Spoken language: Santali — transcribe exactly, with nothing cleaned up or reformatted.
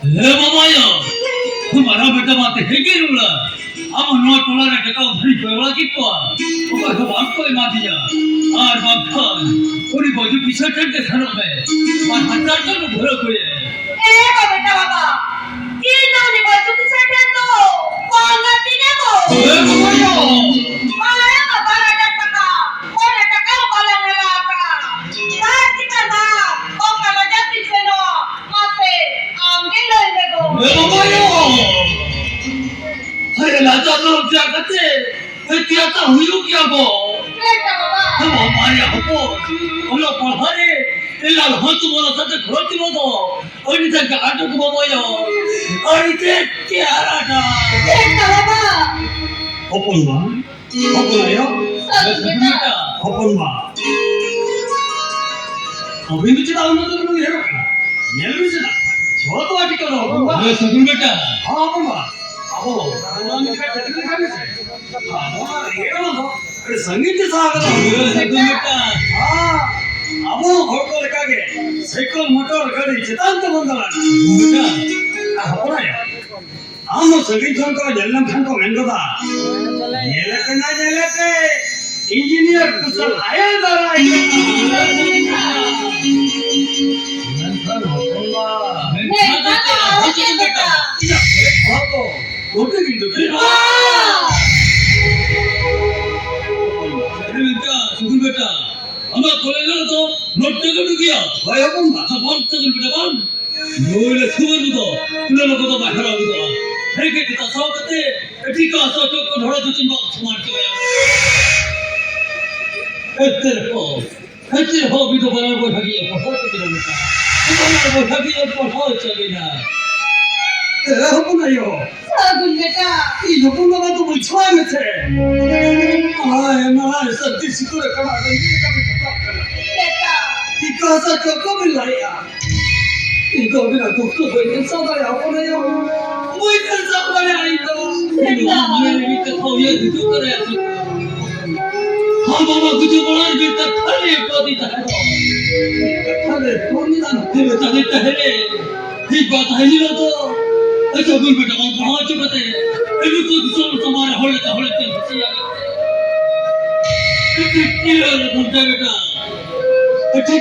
ᱦᱮ ᱵᱟᱵᱟᱭᱟ, ᱢᱟᱨᱟᱝ ᱵᱮᱴᱟ ᱢᱟ ᱛᱮᱦᱮᱧ ᱜᱮ ᱨᱩᱣᱟᱹᱲᱟ᱾ ᱟᱢ ᱱᱚᱣᱟ ᱴᱚᱞᱟ ᱨᱮ ᱴᱟᱠᱟ ᱩᱫᱷᱟᱹᱨᱤ ᱠᱚᱭ ᱵᱟᱲᱟ ᱠᱮᱫ ᱠᱚᱣᱟ, ᱚᱠᱚᱭ ᱦᱚᱸ ᱵᱟᱝ ᱠᱚ ᱮᱢᱟ ᱫᱤᱧᱟ᱾ ᱟᱨ ᱵᱟᱝᱠᱷᱟᱱ ᱩᱱᱤ ᱵᱟᱹᱡᱩ ᱯᱤᱥᱟᱹ ᱴᱷᱮᱱ ᱜᱮ ᱥᱮᱱᱚᱜ ᱢᱮ, ᱵᱟᱨ ᱦᱟᱡᱟᱨ ᱴᱟᱠᱟ ᱩᱫᱷᱟᱹᱨ ᱟᱹᱜᱩᱭᱮ᱾ ᱮ ᱵᱟ ᱵᱮᱴᱟ ᱵᱟᱵᱟ, ᱤᱧ ᱫᱚ ᱩᱱᱤ ᱵᱟᱹᱡᱩ ᱯᱤᱥᱟᱹ ᱴᱷᱮᱱ ᱫᱚ ᱵᱟᱝ ᱜᱟᱛᱮᱧᱟ ᱜᱚ᱾ ᱮ ᱵᱟᱵᱟᱭᱟ᱾ ᱟᱨ ᱵᱟᱵᱟ ᱵᱟᱨ ᱦᱟᱡᱟᱨ ᱴᱟᱠᱟ, ᱚᱱᱟ ᱴᱟᱠᱟ ᱵᱟᱞᱟᱝ ᱦᱟᱞᱟ ᱟᱠᱟᱫᱼᱟ᱾ ᱟᱨ ᱪᱤᱠᱟᱹ ᱱᱟ, ᱚᱠᱟ ᱨᱟᱡᱟ ᱯᱤᱥᱟᱹ ᱱᱚ, ᱢᱟᱥᱮ ᱟᱢ ᱜᱮ ᱞᱟᱹᱭ ᱢᱮ ᱜᱚ᱾ ᱮ ᱵᱟᱵᱟᱭᱟ᱾ ᱦᱟᱭ ᱞᱟᱡᱟ ᱞᱚᱡᱟ ᱠᱟᱛᱮ, ᱦᱟᱭ ᱛᱤᱭᱟ ᱛᱟ ᱦᱩᱭᱩᱜ ᱜᱮᱭᱟ ᱜᱚ᱾ ᱪᱮᱫ ᱞᱮᱠᱟ ᱵᱟᱵᱟ? ᱦᱮ ᱵᱟᱵᱟᱭᱟ ᱦᱚᱯᱚᱱ, ᱚᱞᱚᱜ ᱯᱟᱲᱦᱟᱣ ᱨᱮ ᱮᱞᱟ ᱦᱚᱸ ᱛᱩᱢᱟᱹᱞ ᱟᱛᱮ ᱠᱷᱚᱨᱚᱪ ᱢᱟ ᱫᱚ᱾ ᱟᱹᱰᱤ ᱛᱮ ᱜᱟᱰᱟ ᱴᱩᱠᱩ ᱵᱟᱵᱟᱭᱟ᱾ ᱟᱹᱰᱤ ᱛᱮ ᱛᱮᱭᱟᱨᱟᱴᱟ᱾ ᱪᱮᱫ ᱞᱮᱠᱟ ᱵᱟᱵᱟ? ᱦᱚᱯᱚᱱ ᱢᱟ, ᱦᱚᱯᱚᱱ ᱟᱭᱳ, ᱥᱟᱹᱜᱩᱱ ᱵᱮᱴᱟ᱾ ᱦᱚᱯᱚᱱ ᱢᱟ᱾ ᱟᱹᱵᱤᱱ ᱫᱚ ᱪᱮᱫᱟᱜ ᱩᱱᱟᱹᱜ ᱫᱚᱵᱤᱱ ᱩᱭᱦᱟᱹᱨᱚᱜ ᱠᱟᱱᱟ? ᱧᱮᱞ ᱵᱤᱱ ᱥᱮ ᱱᱟ, ᱡᱚᱛᱚ ᱟᱹᱰᱤ ᱠᱚ ᱦᱚᱯᱚᱱ ᱢᱟ᱾ ᱦᱮᱸ, ᱥᱟᱹᱜᱩᱱ ᱵᱮᱴᱟ᱾ ᱦᱚᱸ, ᱦᱚᱯᱚᱱ ᱢᱟ᱾ ᱟᱵᱚ ᱚᱱᱟ ᱢᱤᱫᱴᱟᱝ ᱪᱟᱹᱠᱨᱤ ᱞᱮᱠᱟ ᱜᱮ ᱥᱮ᱾ ᱟᱵᱚ ᱢᱟ ᱨᱮᱸᱜᱮᱡ ᱦᱚᱲ ᱫᱚ ᱟᱹᱰᱤ ᱥᱟᱺᱜᱤᱧ ᱛᱮ ᱥᱟᱦᱟ ᱠᱟᱛᱮ ᱵᱚᱱ ᱦᱤᱡᱩᱜᱼᱟ᱾ ᱦᱮᱸ, ᱟᱵᱚ ᱦᱚᱲ ᱠᱚ ᱞᱮᱠᱟ ᱜᱮ ᱥᱟᱭᱠᱮᱞ ᱢᱚᱴᱚᱨ ᱜᱟᱹᱰᱤ ᱪᱮᱛᱟᱱ ᱛᱮᱵᱚᱱ ᱫᱟᱬᱟᱱᱟ᱾ ᱟᱨ ᱦᱚᱯᱚᱱ ᱟᱭᱳ, ᱟᱢ ᱦᱚᱸ ᱥᱟᱺᱜᱤᱧ ᱠᱷᱚᱱ ᱠᱚ ᱧᱮᱞ ᱞᱮᱢ ᱠᱷᱟᱱ ᱠᱚ ᱢᱮᱱ ᱜᱚᱫᱟ, "ᱧᱮᱞᱮ ᱯᱮ ᱱᱟ, ᱧᱮᱞᱮ ᱯᱮ, ᱤᱧᱡᱤᱱᱤᱭᱟᱨ ᱠᱩᱥᱟᱞ ᱟᱭᱮ ᱫᱟᱨᱟᱭ ᱠᱟᱱᱟ᱾" ᱢᱮᱱᱠᱷᱟᱱ ᱦᱚᱯᱚᱱ ᱵᱟ, ᱢᱮᱱᱠᱷᱟᱱ ᱫᱚ ᱪᱮᱫ ᱦᱚᱸ ᱪᱮᱫ ᱵᱮᱴᱟ? ᱤᱧᱟᱹᱜ ᱚᱞᱚᱜ ᱯᱟᱲᱦᱟᱜ ᱫᱚ ᱜᱚᱴᱟ ᱜᱤᱧ ᱰᱩᱵᱟᱹᱭᱟ᱾ ᱟᱨᱮ ᱵᱮᱴᱟ, ᱥᱩᱫᱷᱩ ᱵᱮᱴᱟ, ᱟᱢᱟᱜ ᱠᱚᱞᱮᱡᱽ ᱨᱮ ᱫᱚ ᱱᱚᱴ ᱛᱮᱜᱮ ᱰᱩᱵᱤᱭᱟ᱾ ᱦᱳᱭ ᱦᱚᱯᱚᱱ ᱵᱟ᱾ ᱵᱟᱝ ᱛᱮᱜᱮ ᱵᱮᱴᱟ, ᱵᱟᱝ᱾ ᱱᱩᱭ ᱞᱟᱹᱪᱷᱩ ᱵᱟᱹᱵᱩ ᱫᱚ ᱩᱱᱟᱹᱜ ᱞᱚᱜᱚᱱ ᱫᱚ ᱵᱟᱭ ᱦᱟᱨᱟ ᱜᱚᱫᱚᱜᱼᱟ᱾ ᱨᱮᱸᱜᱮᱡ ᱛᱮ ᱛᱟᱥᱟᱣ ᱠᱟᱛᱮ ᱮᱴᱤ ᱠᱚ ᱟᱥᱟ ᱪᱚ ᱠᱚ ᱰᱷᱚᱲᱟ ᱫᱚ ᱪᱮᱫ ᱵᱟᱠᱚ ᱥᱚᱢᱟᱱ ᱪᱟᱵᱟᱭᱟ᱾ ᱮᱱᱛᱮ ᱨᱮᱦᱚᱸ, ᱮᱱᱛᱮ ᱨᱮᱦᱚᱸ ᱩᱱᱤ ᱫᱚ ᱵᱟᱱᱟᱨ ᱵᱚᱭᱦᱟ ᱜᱮ ᱯᱟᱲᱦᱟᱣ ᱛᱮ ᱠᱟᱱᱟ ᱵᱮᱴᱟ᱾ ᱵᱟᱱᱟᱨ ᱵᱚᱭᱦᱟ ᱜᱮ ᱯᱟᱲᱦᱟᱣ ᱦᱚᱪᱚ ᱞᱮᱱᱟ᱾ ᱮ ᱦᱚᱯᱚᱱ ᱟᱭᱳ, ᱥᱟᱹᱜᱩᱱ ᱵᱮᱴᱟ᱾ ᱤᱧ ᱦᱚᱯᱚᱱ ᱵᱟᱵᱟ ᱫᱚ ᱵᱩᱡᱷᱟᱹᱣᱟᱭ ᱢᱮᱥᱮ᱾ ᱟᱭ ᱢᱟᱭ ᱥᱟᱹᱨᱫᱤ ᱥᱤᱛᱩᱝ ᱨᱮ ᱠᱟᱰᱟ ᱰᱟᱹᱝᱨᱤ ᱞᱮᱠᱟ ᱵᱤᱱ ᱠᱷᱟᱴᱟᱜ ᱠᱟᱱᱟ᱾ ᱵᱮᱴᱟ᱾ ᱴᱷᱤᱠᱟ ᱥᱮ ᱪᱚᱠᱚ ᱵᱤᱱ ᱞᱟᱹᱭᱮᱜᱼᱟ? ᱤᱧ ᱫᱚ ᱟᱹᱵᱤᱱᱟᱜ ᱫᱩᱠ ᱫᱚ ᱵᱟᱹᱧ ᱧᱮᱞ ᱥᱟᱦᱟᱣ ᱫᱟᱲᱮᱭᱟᱜᱼᱟ, ᱦᱚᱯᱚᱱ ᱟᱭᱳ᱾ ᱵᱟᱹᱧ ᱧᱮᱞ ᱥᱟᱦᱟᱣ ᱫᱟᱲᱮᱭᱟᱜᱼᱟ ᱤᱧ ᱫᱚ᱾ ᱵᱮᱴᱟ᱾ ᱢᱚᱱᱮ ᱨᱮ ᱢᱤᱫ ᱠᱟᱛᱷᱟ ᱩᱭᱦᱟᱹᱨ ᱦᱤᱡᱩᱜ ᱠᱟᱱᱟ᱾ ᱟᱢ ᱵᱟᱵᱟ ᱜᱩᱡᱩᱜ ᱢᱟᱲᱟᱝ ᱨᱮ ᱢᱤᱫ ᱠᱟᱛᱷᱟ ᱞᱟᱹᱭ ᱟᱠᱟᱫᱤᱧ ᱛᱟᱦᱮᱸ ᱫᱚ᱾ ᱠᱟᱛᱷᱟ ᱞᱟᱹᱭ ᱟᱠᱟᱫ ᱢᱮᱭᱟ? ᱦᱮᱸ, ᱛᱟᱦᱞᱮ, ᱛᱟᱦᱞᱮ᱾ ᱤᱧ ᱵᱟ ᱛᱟᱦᱮᱸ ᱦᱤᱞᱳᱜ ᱫᱚ ᱟᱪᱪᱷᱟ, ᱵᱩᱞ ᱵᱮᱴᱟ ᱵᱟᱝ ᱯᱟᱲᱦᱟᱣ ᱦᱚᱪᱚ ᱠᱟᱛᱮ ᱮᱢᱱᱤ ᱠᱚ ᱫᱤᱥᱚᱢ ᱥᱟᱢᱟᱝ ᱨᱮ ᱦᱚᱲ ᱞᱮᱠᱟ ᱦᱚᱲ ᱮ ᱛᱮ ᱦᱚᱪᱚᱭᱟ᱾ ᱪᱮᱫ ᱪᱤᱠᱟᱹ ᱞᱮ ᱵᱩᱞ ᱵᱮᱴᱟ?